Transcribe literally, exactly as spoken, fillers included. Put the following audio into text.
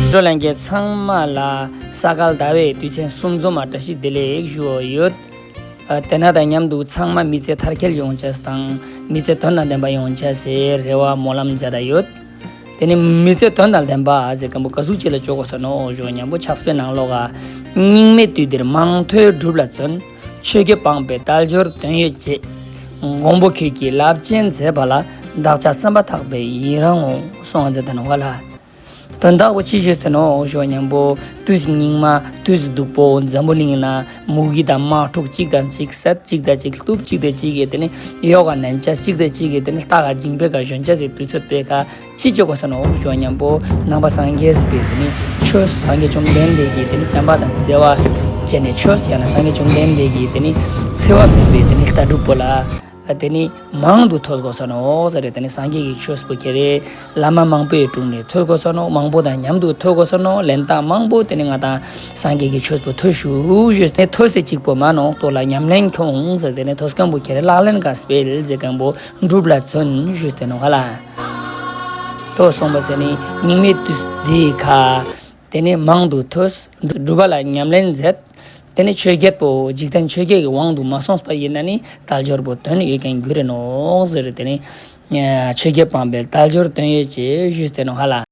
ལྷན་རྒྱས་ཚང་མ་ལ་ས་ག་ཟླ་བའི་དུས་ཆེན་གསུམ་འཛོམས་མ་བཀྲ་ཤིས་བདེ་ལེགས་ཞུ་ཡོད། ཨ་དེ་ན་དང་མཉམ་དུ་ཚང་མ་མི་ཚེ་མཐར་འཁྱོལ་ཡོང་ཅེས་དང་མི་ཚེ་དོན་དང་ལྡན་པ་ཡོང་ཅེས་སི་རེ་བ་སྨོན་ལམ་མཛད་ད་ཡོད། དེ་ནི་མི་ཚེ་དོན་དང་ལྡན་པ་ཟེར་མཁན་པོ་ག་ཟུག་ཅིག་ལ་ཅོ་དགོས་ས་ནོག་ཞུ་མཁན་པོ་ཕྱག་དཔེ་ནང་ལོགས་ཀ་སྙིགས་མའི་དུས་འདིར་མང་ཐོས་སྒྲུབ་ལ་བརྩོན། ཆོས་བརྒྱད་སྤངས་པས་དལ་འབྱོར་དོན་ཡོད་བྱེད། མགོན་པོ་ཁྱོད་ཀྱི་རླབས་ཆེན་མཛད་པ་ལ། བདག་ཅག་བསམ་པ་ཐག་པས་ཡི་རང་ངོ་། གསུངས་མཛད་དེ་ནོག་ལེ། དོན་དག་པོ་ཅི་ཞུས་ཏེ་ནོག་ཞུ་མཁན་པོ་དུས་སྙིགས་མ་དུས་སྡུག་པོ་འཛམ་བུ་གླིང་ན་མུ་གེ་དང་དམག་འཁྲུག་གཅིག་དང་གཅིག་བསད། གཅིག་དང་གཅིག་གཏུབ། གཅིག་དང་གཅིག་གི་དེ་ནི་ཡོག་ག་ནན་ཅེས། གཅིག་དང་གཅིག་གི་དེ་ནི་ལྟག་ག་འཇིང་པའི་ཀ་ཞོན་ཅེས་སི་དུས་ཚོད་པོའི་ཀ་ཅི་ཅོ་དགོས་ས་ནོག་ཞུ་མཁན་པོ་ནང་པ་སངས་རྒྱས་པའི་དེ་ནི་ཆོས། སངས་རྒྱས་བཅོམ་ལྡན་འདས་ཀྱི་དེ་ནི་བྱམས་པ་དང་བརྩེ་བ་ཅན་ནི་ཆོས། ཡང་ན་སངས་རྒྱས་བཅོམ་ལྡན་འདས་ཀྱི་དེ་ནི་འཚེ་བ་མེད་པའི་དེ་ནི་ལྟ་གྲུབ་པོ་ལ་དེ་ནི་མང་དུ་ཐོས་དགོས་ས་ནོག་ཟེར་རེ། དེ་ནི་སངས་རྒྱས་ཀྱི་ཆོས་པོ་ཁྱེར་རེ་བླ་མ་མང་པོའི་དྲུང་ནས་ཐོས་དགོས་ས་ནོག་མང་པོ་དང་མཉམ་དུ་ཐོས་དགོས་ས་ནོག་ལན་གྲངས་མང་པོ་དེ་ནི་ང་དང་སངས་རྒྱས་ཀྱི་ཆོས་པོ་ཐོས་ཤུག་ཞུས་ཏེ་ཐོས་ཏེ་གཅིག་པོ་མན་ནོག་ལྟོས་ལ་ཉམས་ལེན་ཁྱོང་ཟེར། དེ་ནི་ཐོས་མཁན་པོ་ཁྱེར་རེ་ལག་ལེན་ག་སྤེལ་ཟེར་མཁན་པོ་སྒྲུབ་ལ་བརྩོན་ཞུས་ཏེ་ནོག་ལེ། ལྟོས་སོང་པ་ཟེར་ནི་སྙིགས་མའི་དུས་འདིའི་ཁ་དེ་ནི་མང་དུ་ཐོས། སྒྲུབ་པ་ལ་ཉམས་ལེན་མཛད། དེ་ནི་ཆོས་བརྒྱད་པོ་འཇིག་རྟེན་ཆོས་བརྒྱད་ཀྱི་དབང་དུ་མ་སོང་པ་ཡིན་ན་ནི་དལ་འབྱོར་པོ་དོན་ཡོད་མཁན་འགྱུར་རེ་ནོག་ཟེར་རེ། དེ་ནི་ཆོས་བརྒྱད་སྤངས་པས་དལ་འབྱོར་དོན་ཡོད་བྱེད་ཞུས་ཏེ་ནོག་ལེ།